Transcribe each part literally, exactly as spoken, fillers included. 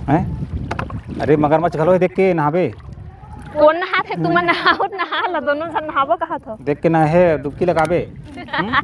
हैं? अरे, मगरमच्छ घलो हे, देख के नहाबे। कोन नहाथे? तुमन नहाओ, नहा ला, दोनों झन नहाबो कहत हो। देख के नहा हे, डुबकी लगाबे। हम्म?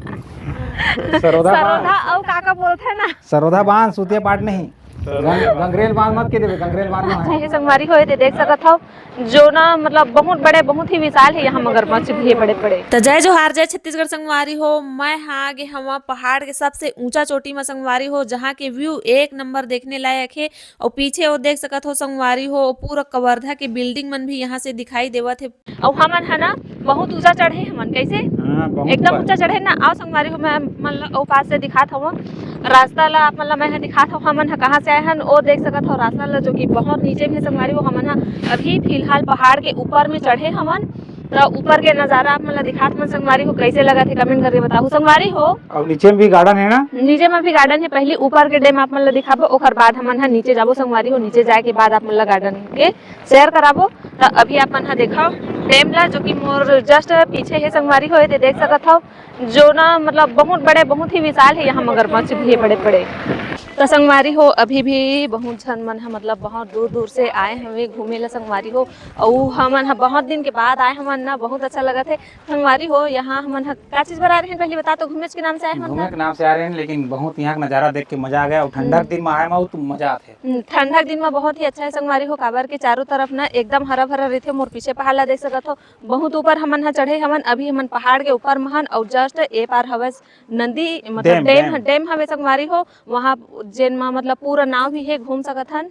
सरोधा सरोधा बांध। अउ का का बोलथे ना? सरोधा बांध, सुतिया पाट नहीं। गं-, गंगरेल बांध मत के देबे, गंगरेल बांध ना हे। ये संगवारी हो, ये देख सकत हो, जो ना मतलब बहुत बड़े, बहुत ही विशाल हे, यहाँ मगरमच्छ भी हे बड़े बड़े। त जय जोहार, जय छत्तीसगढ़ संगवारी हो, मैं हा आगे हवा पहाड़ के सबसे ऊंचा चोटी में संगवारी हो, जहाँ के व्यू एक नंबर देखने लायक हे। अउ पीछे वो देख सकत हो संगवारी हो, पूरा कवर्धा के बिल्डिंग मन भी यहाँ से दिखाई देवत हे। अउ हमन ह ना बहुत ऊंचा चढ़े हमन, कैसे? हाँ, बहुत एकदम ऊंचा। ऊंचा चढ़े ना। आओ संगवारी हो, मैं मन ला ओ पास से दिखात हवं रास्ता ला, आप मन ला मैं ह दिखात हवं, हमन ह कहाँ से आए हन, ओ देख सकत हो रास्ता ला, जो कि बहुत नीचे में हे संगवारी हो। हमन ह अभी फिलहाल पहाड़ के ऊपर में चढ़े हमन, त ऊपर के नजारा आप मन ला दिखात हन संगवारी हो, कैसे लगत हे, कमेंट करके बताहू संगवारी हो। अउ नीचे में भी गार्डन हे ना? नीचे में भी गार्डन हे, पहली ऊपर के डैम आप मन ला दिखाबो, ओकर बाद हमन ह नीचे जाबो संगवारी हो, नीचे जाए के बाद आप मन ला गार्डन के शेयर कराबो। त अभी आप मन ह देखव डैम ला, जो कि मोर जस्ट पीछे हे संगवारी हो, ये देख सकत हव, जो ना मतलब बहुत बड़े, बहुत ही विशाल हे, यहाँ मगरमच्छ भी हे बड़े बड़े। त संगवारी हो, अभी भी बहुत झन मन ह मतलब बहुत दूर दूर से आए हवे घूमे ला संगवारी हो, अउ हमन ह बहुत दिन के बाद आए हमन ना, बहुत अच्छा लगत हे। संगवारी हो, यहाँ हमन ह का चीज बर आए रहेन, पहली बता तो, घूमेच के नाम से आए हमन घूमे ह। के नाम से आए रहेन, लेकिन बहुत यहाँ के नजारा देख के मजा आ गया, अउ ठंडा के हम्म। दिन में आए में तो मजा आथे। हम्म, ठंडा के दिन में बहुत ही अच्छा हे संगवारी हो, काबर के चारों तरफ ना एकदम हरा भरा रहिथे। मोर पीछे पहाड़ ला देख सकत हो, बहुत ऊपर हमन ह चढ़े हवन, अभी हमन पहाड़ के ऊपर में हन, अउ जस्ट ए पार हवय नंदी, मतलब डैम, डैम डैम। ह-, डैम हवे संगवारी हो, वहाँ जेन मा मतलब पूरा नाव भी हे, घूम सकत हन।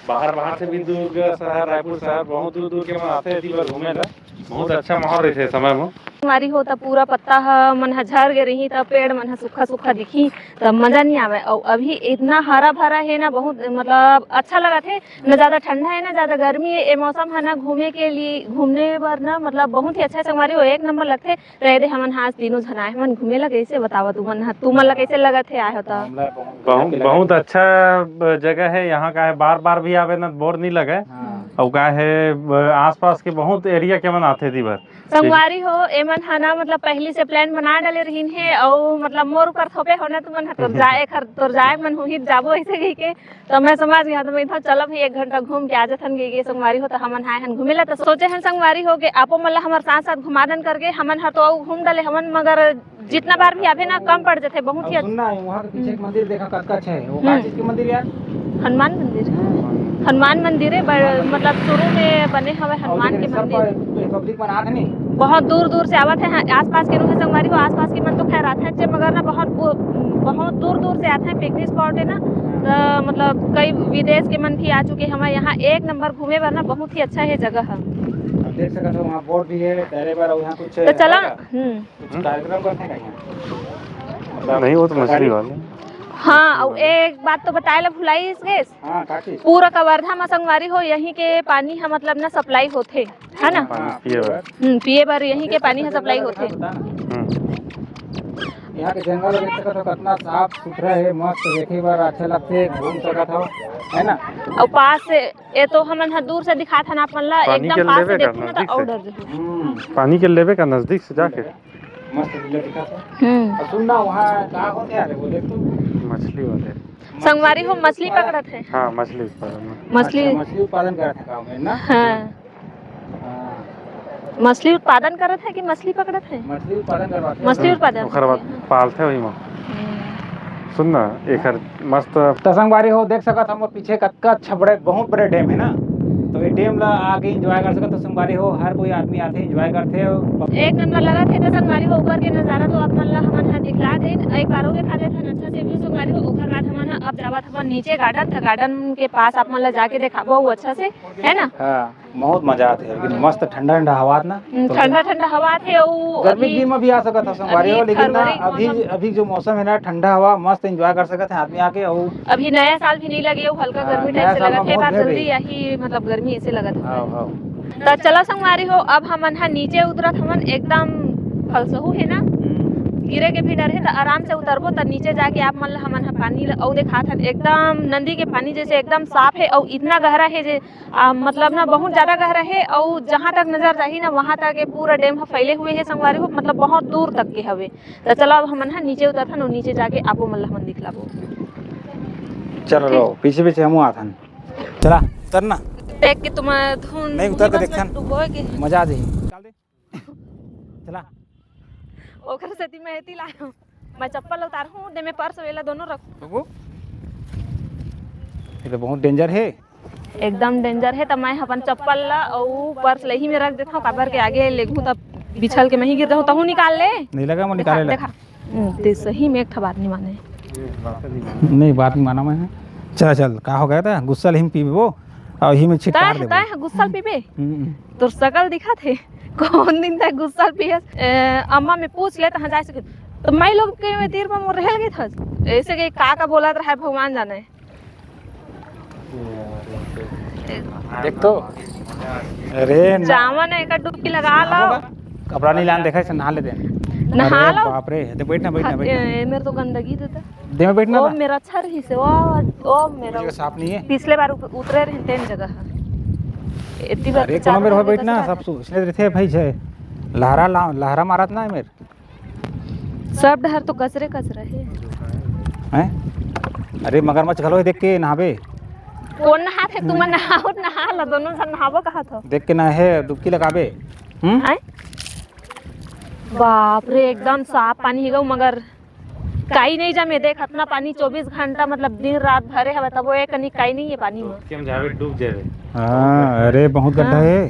बाहर, बाहर से भी दुर्ग शहर, रायपुर शहर, बहुत दूर दूर के मन आथे एती बर घूमे ला। बहुत अच्छा माहौल रहिथे ए समय म। संगवारी हो, त पूरा पत्ता ह मन ह झर गे रही, त पेड़ मन ह सूखा सूखा दिखी, त मजा नहीं आवे। अउ अभी इतना हरा भरा हे ना, बहुत मतलब अच्छा लगत हे। ना ज्यादा ठंडा हे, ना ज्यादा गर्मी हे। ए मौसम ह ना घूमे के लिए, घूमने बर ना मतलब बहुत ही अच्छा हे संगवारी हो, एक नंबर लगथे। त एदे हमन ह आज तीनों झन आए हमन घूमे ला, कैसे बतावा तुमन ह, तुमन ला कैसे लगत हे आए हो त? हमला बहुत बहुत, अच्छा बहुत लगत हे। अच्छा जगह हे, यहाँ का हे बार बार भी आवे ना बोर नहीं लगे। हाँ। अउ का हे, आसपास के बहुत एरिया के मन आथे एती बर। संगवारी हो, एमन ह ना मतलब पहली से प्लान बना डाले रहिन हे, अउ मतलब मोर ऊपर थोपे हो ना तुमन ह, तोर जाए खर-, तोर जाए मन होही, जाबो ऐसे कहि के। त मैं समझ गया, त मैं इधर चलब ही एक घंटा घूम के आ जथन गे, गे संगवारी हो, त हमन हाय हन घूमे ला, त सोचे हन संगवारी हो के आपो मन ला हमर साथ साथ घुमा दन करके। हमन ह तो अउ घूम डाले हमन, मगर जितना बार भी आबे ना कम पड़ जथे, बहुत ही अउ सुन ना, वहाँ के पीछे एक हम्म। मंदिर देखा, कतका अच्छा है, वो का हम्म। चीज के मंदिर यार? हनुमान मंदिर। हम्म। हनुमान मंदिर है, बड़-, मतलब शुरू में बने हवे और हनुमान लेकिन के सब मंदिर। पर पब्लिक मन आत नहीं। बहुत दूर दूर से आवत है, हाँ, आसपास के लोग हैं संगवारी हो, आसपास के मन तो खैर आते हैं, मगर ना बहुत वो बहुत दूर दूर से आते हैं, पिकनिक स्पॉट है ना, त मतलब कई विदेश के मन भी आ चुके हैं हमारे यहाँ। एक नंबर घूमे बर ना, बहुत ही अच्छा है जगह है। आप देख सकते हो वहाँ बोट भी है तैरे बर, और यहाँ कुछ तो चला। हम्म। कुछ कार्यक्रम करते हैं क्या यहाँ? मतलब नहीं, वो तो मछली सरकारी? वाले। हाँ, और एक बात तो बताए ला भुलाई इस गैस। हाँ, काकी। पूरा कवर्धा मा संगवारी हो, यहीं के पानी है, मतलब ना सप्लाई होते, है ना? हाँ, पिए बर। हम्म, पिए बर यहीं के पानी ह सप्लाई होथे। हम्म। यहाँ के जंगल देख सकत हो, कितना साफ सुथरा है, मस्त देखे बर अच्छा लगथे, घूम सकत हो, है ना? और पास से, ये तो हमन ह दूर से दिखात हन आप मन ला, पानी एकदम के पास से लेबे का देखो ना तो नजदीक और से? डर जही। हम्म। पानी के लेबे का नजदीक से जाके? मस्त view दिखत हे। हम्म। और सुन ना, वहाँ का होथे यार, वो देख तो। मछली वाले। संगवारी हो, मछली पकड़त हे। हाँ, मछली उत्पादन में। मछली। अच्छा, मछली उत्पादन करत हे का में ना? हाँ। हाँ। मछली उत्पादन करत हे कि मछली पकड़त हे? मछली उत्पादन करवाथे। मछली उत्पादन ओकर बाद करथे। पालथे वही में। हम्म। सुन ना, एकर मस्त। त संगवारी हो, देख सकत हो मोर पीछे कतका अच्छा बड़े, बहुत बड़े डैम है ना, तो ये डैम ला आके एंजॉय कर सकत हो संगवारी हो। हर कोई आदमी आथे, एंजॉय करथे। एक नंबर लगत हे। त संगवारी हो, ऊपर के नजारा तो आप मन ला हमन ह दिखला देन, एक बार और दिखा देथन अच्छा से व्यू संगवारी हो। ओकर बाद हमन ह अब जावत हवन नीचे गार्डन, त गार्डन के पास आप मन ला जाके देखाबो अच्छा से, है ना? हाँ। बहुत मजा आथे, लेकिन मस्त ठंडा ठंडा हवा ना। हम्म, तो ठंडा ठंडा हवा आथे, अउ गर्मी अभी, दिन में भी आ सकत ह संगवारी हो, अभी लेकिन ना, फरवरी अभी, मौसम। अभी जो मौसम है ना, ठंडा हवा, मस्त एंजॉय कर सकत है आदमी आके। अउ अभी नया साल भी नहीं लगे, अउ हल्का हाँ, गर्मी नया टाइप से साल लगत में है, बहुत बार भीड़ जल्दी रही। यही मतलब गर्मी ऐसे लगत है। हाँ, हाँ। त चला संगवारी हो, अब हमन ह नीचे उतरत हमन, एकदम फलसहू है ना, हम्म। गिरे के भी डर है, त आराम से उतरबो, त नीचे जाके आप मन ल हमन ह पानी ल अउ देखात हन, एकदम नदी के पानी जैसे एकदम साफ है, अउ इतना गहरा है जे आ, मतलब ना बहुत ज्यादा गहरा हे, अउ जहाँ तक नजर जाही ना, वहाँ तक ये पूरा डैम ह फैले हुए हे संगवारी हो, मतलब बहुत दूर तक के हवे। त चलो अब हमन ह नीचे उतरथन अउ नीचे जाके आपो मन ल हमन दिखलाबो। चलो ठीक। लो, पीछे पीछे हमू आथन। चला, उतर ना। देख के तुम धुन नहीं, उतर के धुमस में देखथन। डुबोए के। मजा आ जाही। चला। ओकर सेती मैं एती लायो। मैं चप्पल उतारहूँ, दे में पर्स वेला दोनों रख। बबू, ये तो बहुत डेंजर है। एकदम डेंजर है, त मैं अपन चप्पल ला अउ पर्स ला ही में रख देथव, काबर के आगे लेगहूँ त बिछल के मैं ही गिर जाहूँ, तहूँ निकाल ले। नहीं लगा, मैं निकाले देखा, ले। देखा। हम्म, ते सही में एक ठा बात नहीं माने। नहीं, बात नहीं माना मैं। चल, चल, का हो गया था? गुस्सा ले ही में पीबे वो, अउ ही में छिटकार तय, देबो। तय गुस्सा ले पीबे? हम्म। तोर सकल दिखत हे। कौन दिन तय गुस्सा ले पियस? ए, अम्मा में पूछ ले, तहाँ जाए सके। तो मैं लोग के तीर पर मोर रहल गई था। ऐसे के का का बोलत रहा है, भगवान जाने। देख तो। अरे ना। जावन है, एकर डुबकी लगा लो। कपड़ा नहीं लान, देखा इसे नहा ले दे। नहा अरे लो। बाप रे, दे बैठ ना, बैठ ना, बैठ ना। ए, ए, मेरे तो गंदगी देता। दे में बैठ ना ओ बा। मेरा अच्छा रही से, ओ, ओ मेरा मुझे साफ नहीं है। पिछले बार उत-, उतरे रहे तेन जगह। इतनी बार अरे तो कोनो चार मेरे हो बजे बैठ ना, कचरा सब है। सु-, इसलिए रहते हैं भाई, जय लहरा ला-, लहरा मारत ना है मेरे। सब डहर तो कचरे कचरा है। हैं? अरे मगरमच्छ घलो हे, देख के नहाबे। कौन नहात है? तुम नहाओ, नहा ला, दोनों झन नहाबो कहा था। देख के ना है, डुबकी लगाबे। हम्म? आय? बाप रे, एकदम साफ पानी हे गो, मगर काई नहीं जमे। देख, अतना पानी चौबीस घंटा, मतलब दिन रात भरे हवे, तबो एक कनी काई नहीं है पानी में। के हम जावे, डूब जावे। हाँ, अरे बहुत गड्ढा हाँ। है,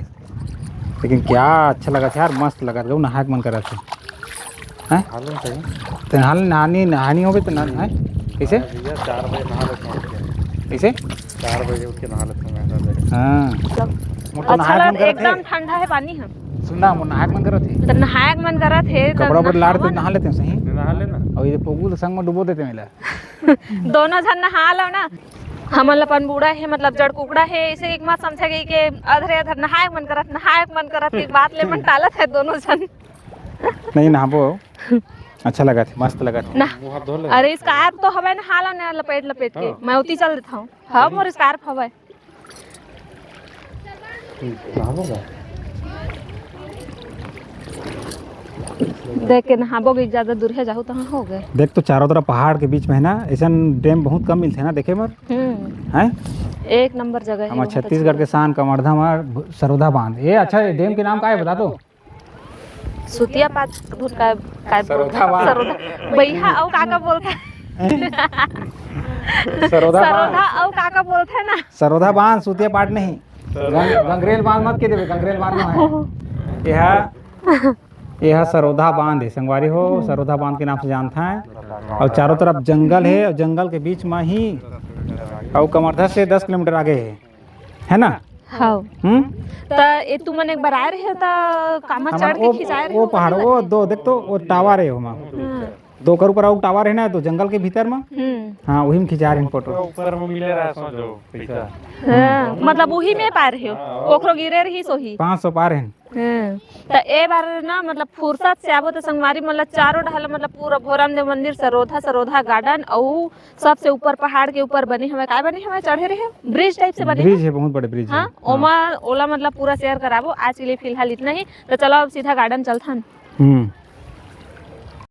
लेकिन क्या अच्छा लगा था यार, मस्त लगा था, नहाए के मन करा था। हैं? हालूं सही। ते हाल नहानी, नहानी होबे तो ना, हैं? कैसे? हाँ भैया, चार बजे नहा लेता हूँ। कैसे? चार बजे उठ के नहा लेता हूँ मैं हर बजे। हाँ। मतलब मोर तो अच्छा नहाए के लगा, मन करत एकदम हे। ठंडा है पानी है। सुन ना, मोर नहाए के मन करत हे। तो नहाए के मन करत हे, तो कपड़ा उपड़ा लाड़ के नहावा ना। नहा लेते हैं सही। नहा लेना। और ये पोगुल संग में डुबो देते मिला। दोनों झन नहा लो ना। हमन ल अपन बूढ़ा हे, मतलब जड़ कुकड़ा हे, इसे एक मत समझे गई के अधरे अधर नहाए के मन करत, नहाए के मन करत, एक बात ले मन टालत है दोनों झन। नहीं नहाबो, अच्छा लगत हे, मस्त लगत हे। ना। मुँह हाथ धो ले। अरे scarf तो हवे, नहा ला ना लपेट लपेट के। हाँ। मैं उती चल देता हूँ। हाँ, मोर scarf हवे। नहाबो का? देख के नहाबो के ज्यादा दूर है, जाहू तहाँ हो गए। देख तो चारों तरफ पहाड़ के बीच में है ना, ऐसन डैम बहुत कम मिलते हैं ना देखे बर। हम्म। हैं? एक नंबर जगह है, हमारे बहुत छत्तीसगढ़ अच्छा के शान कवर्धा में सरोधा बांध। ये अच्छा, ये डैम के नाम का है बता दो। सुतिया पात धुन का, का सरोधा बांध। सरोधा। भैया, अउ का का बोलता है? सरोधा बांध। सरोधा, अउ का का बोलता है ना? सरोधा बांध, सुतिया पाट नहीं। गंग-, गंगरेल बांध मत के देवे, गंगरेल बांध ना है। यह, यह सरोधा बांध है, संगवारी हो, सरोधा बांध के नाम से जानता है। और चारों तरफ जंगल है, और जंगल के बीच में ही, और कवर्धा से दस किलोमीटर आगे है, है ना? हाँ। हम्म? त ये तुमन एक बार आए रहे हो, त कामा हमन चढ़ के वो, खिंचाए रहे वो हो, पहाड़, वही वो बात है। दो, देख तो, वो tower है वहाँ। हाँ। दो कर ऊपर अउ tower है ना, तो जंगल के भीतर में। हम्म। हाँ, वही में खिंचा रहे हैं फोटो। ऊपर में मिले रहा सो जो पैसा। हाँ, मतलब वही में पा रहे हो। हाँ। कोखरो गिरे रही सोही। पाँच सौ पा रहे हैं। हाँ। त ए बार ना, मतलब फुर्सत से आबो त संगवारी मन ल चारों डहर ल, मतलब पूरा भोरम देव मंदिर, सरोधा, सरोधा garden अउ सबसे ऊपर पहाड़ के ऊपर बने हवय, काय बने हवय, चढ़े रहे bridge type से बने bridge हवय। है, बहुत बड़े bridge हाँ, है। हाँ। ओमा, ओला मतलब पूरा share कराबो। आज के लिए फिलहाल इतना ही, तो चलो अब सीधा garden चलथन। हम्म।